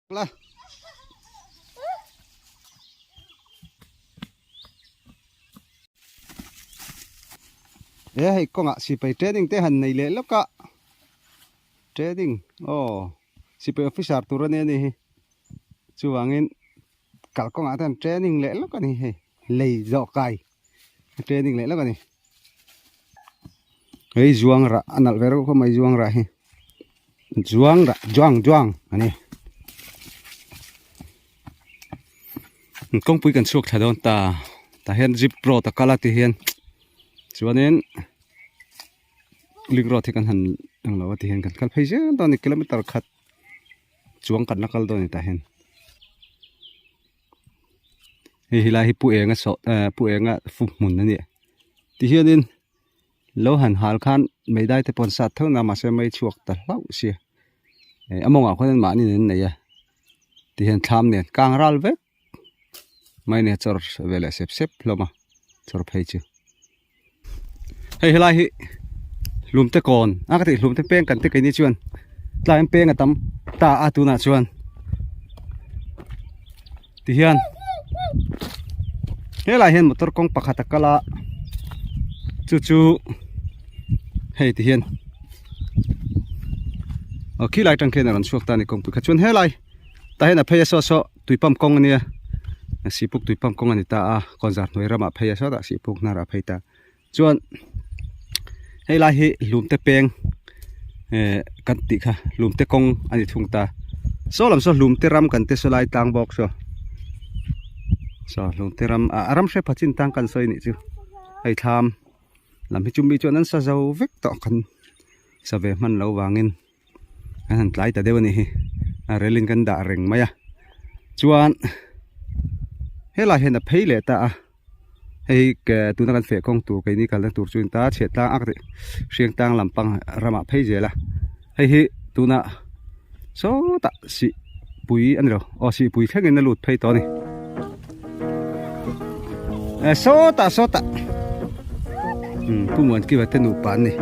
La. E hei kawngah sipai training te han nei leh lawk a training aw sipai officer tur ania ni hi chuvangin kalkawngah te han training leh lawk a ni hei lei zawh kai training leh lawk a ni hei zuang rah a nalh ve reuh khawp mai zuang rah hi zuang rah zuang zuang a ni kawngpui kan chhuak thla dawn ta tah hian jeep road a kal a ti hian chuanin link road hi kan han englo a ti hian kan kal phei zel dawn a ni kilometer khat chuang kan la kal dawn a ni tah hian. Hei helai hi pu enga sawh eh pu enga fu hmun a ni tihianin lo han hal khan meidai te pawh an sat tho na mahse mei chhuak ta hlauh sia eh a mawngah khuan mahni in an nei a tihian thlam nen kang ral vek mai nia chawr ve leh sep sep hlawm a chawr phei chu hei helai hi hlum te kawn a ka tih hlum te peng kan ti keini chuan tlai an peng a tam ta a tunah chuan tihian helai hian motor kawng pakhat a kal a chu chu hei tihian aw khilai atang khian a rawn chhuak ta a ni kawngpui kha chuan helai tah hian a phei a saw saw tui pump kawng a nia sihpuk tui pump kawng a ni ta a kawnzar hnuai ramah phei a sawtah sihpuk hnarah a phei ta chuan hei lai hi hlum te peng eh kan tih kha hlum te kawng a ni thung ta saw lam saw hlum te ram kan ti saw lai tlang bawk saw saw hlum te ram ah a ram hre pha chin tang kan sawi nih chu hei thlam lam hi chu mi chuan an sa zo vek tawh kan sa ve hman lo vangin. An han tlai ta deuh a nih hi a rel in kan dah reng mai a chuan helai hian a phei leh ta a hei ke tuna kan feh kawng tur keini kalna tur chu in ta chhiat tlang ak tih hriang tlang lampang ramah phei zel a hei hi tuna sawtah sihpui a ni lo aw sihpui thlengin a lut phei tawh a ni e sawtah sawtah umm pu Muankiva te nupa an ni.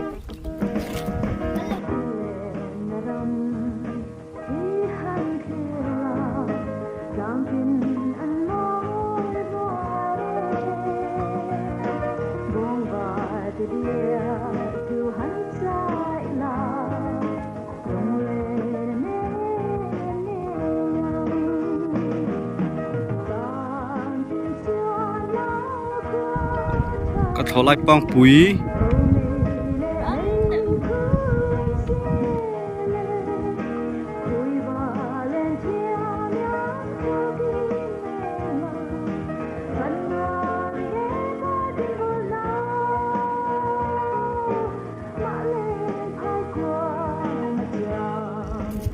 Ka thlawh lai pangpui.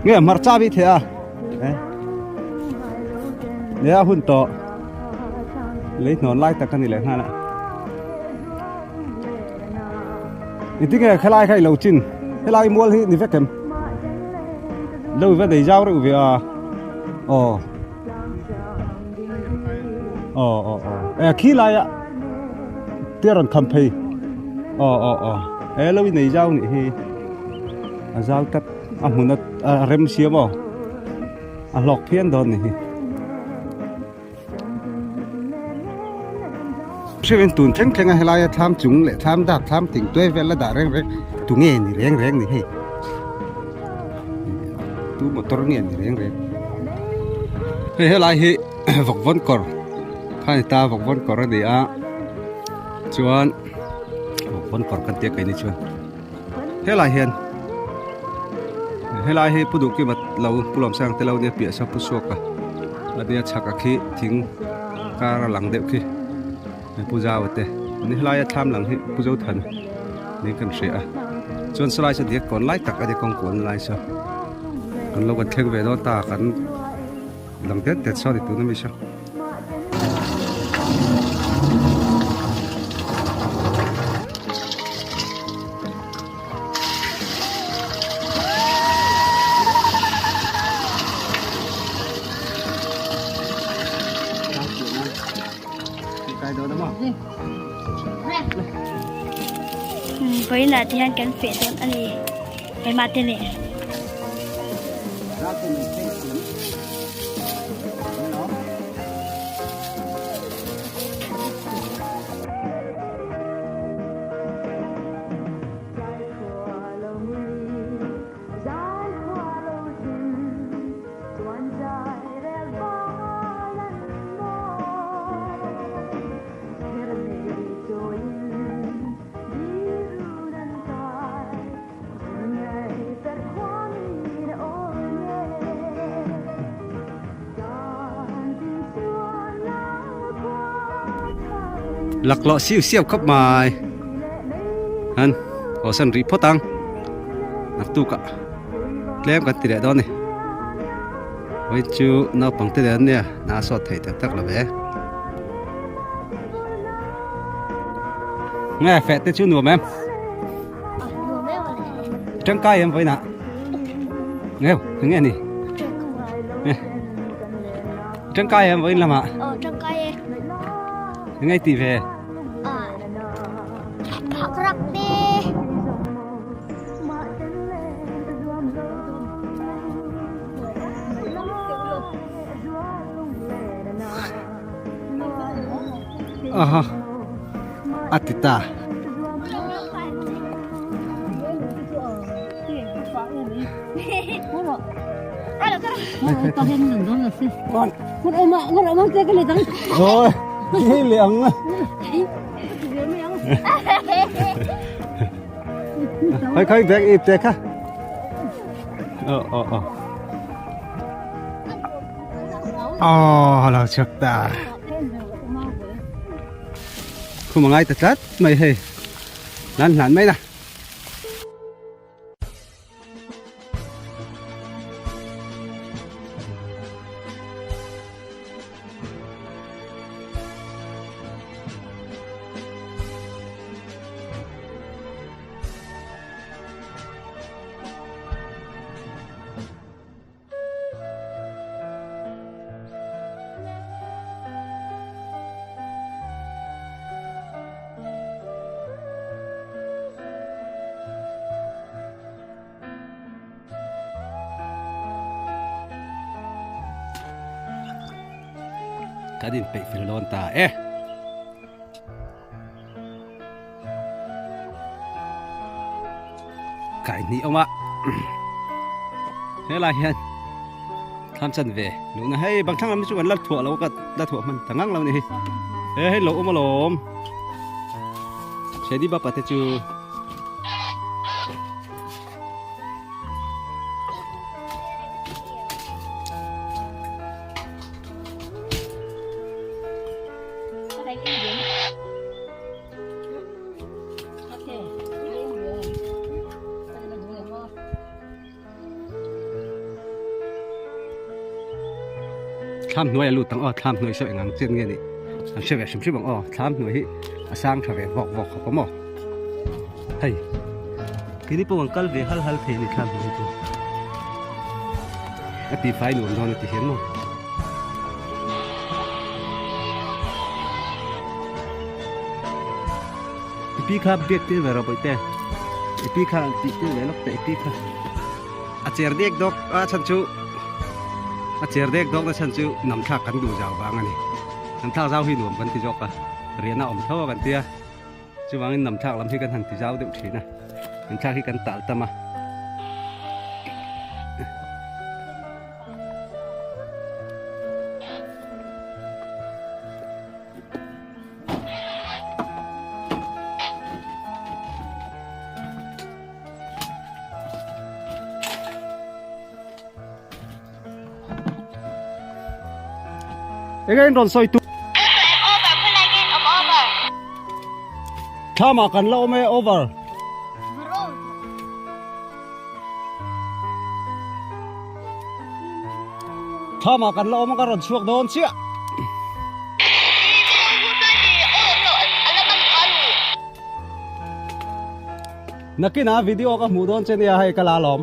Nge hmarcha bik thei a nge a hun tawh lei hnawn lai tak a ni leh nghal a engtin nge khelai kha i lo chin helai mual hi ni vek em lo va nei zau reuh ve a aw aw aw aw e khi laia te rawn kham phei aw aw aw e lo i nei zau nih hi a zau tlat a hmun a rem siam aw a hlawk phian dawn nih hi. Hriain tun thleng thleng a helaia thlam chung leh thlam dak thlam ting tuai vel la dah reng reng tu nge ni reng reng ni hei tu motor nge ni reng reng hei helai hi vawk vawn kawr kha ni ta vawk vawn kawr a ni a chuan vawk vawn kawr kan tia keini chuan helai hian helai hi pu duhkima lo pu lawmsang te lo nia piah saw pu suaka a nia chhak a khi thing kar a lang deuh khi pu zau te ni helai a thlam lang hi pu zothan niin kan hria a chuan sawlai saw diak kawn lai tak a nia kawng kual na lai saw kan lo kan thleng ve dawn ta kan lang tet tet saw a ni tuna mi saw. Vawiinah te hian kan feh dawn a ni keimah te leh. Laklawh siu siau khawp mai. Han haw san rih phawt ang. Naktukah tlem kan ti leh dawn a ni. Vawiin chu naupang te nen ania hna a sawt thei tak tak lo ve. Nge feh te chu nuam em? Tangkai em vawiinah? Ngeu, enge ni? Tangkai em vawiin lamah? Aw, tangkai e. Enge i tih ve? Phak rak te. Aha a ti ta. Ôi, cái liệng. Khơi khơi bag ip te kha. Ờ ờ ờ. Aw lo chhuak ta. Khum a ngai ta tlat mai hei. Nan hlan mai na. Kan inpeih fel dawn ta e. Kaihnih awm a helai hian thlam chan ve luhna hei bang thlang lam hi chu kan la thuah lo ka la thuah hman ta ngang lo ni hi he hei lo awm alawm Shady bapa te chu Thlam hnuai a lut ang aw thlam hnuai saw eng ang chen nge nih an hre ve hrim hrim ang aw thlam hnuai hi a sang tha ve vawk vawk khawp a maw hei keini pawh an kal ve hal hal thei a ni thlam hnuai hi chu a ti fai nuam dawn a ti hian maw. I pi kha biak tir ve rawh bawihte i pi kha an tih tir ve lawk teh i pi kha a cher dek dawk a chhan chu a cher dek dawk na chhan chu nam thlak kan duh zau vang a ni nam thlak zau hi nuam kan ti zawk a riahna awm tho a kan tia chuvangin nam thlak lam hi kan han ti zau deuh thin a nam thlak hi kan tal tam a. Enge in rawn sawi tu Thlamah kan la awm e over. Thlamah kan la awm a ka rawn chhuak dawn chiah. Nakinah video ka hmuh dawn che nia hei ka la alawm.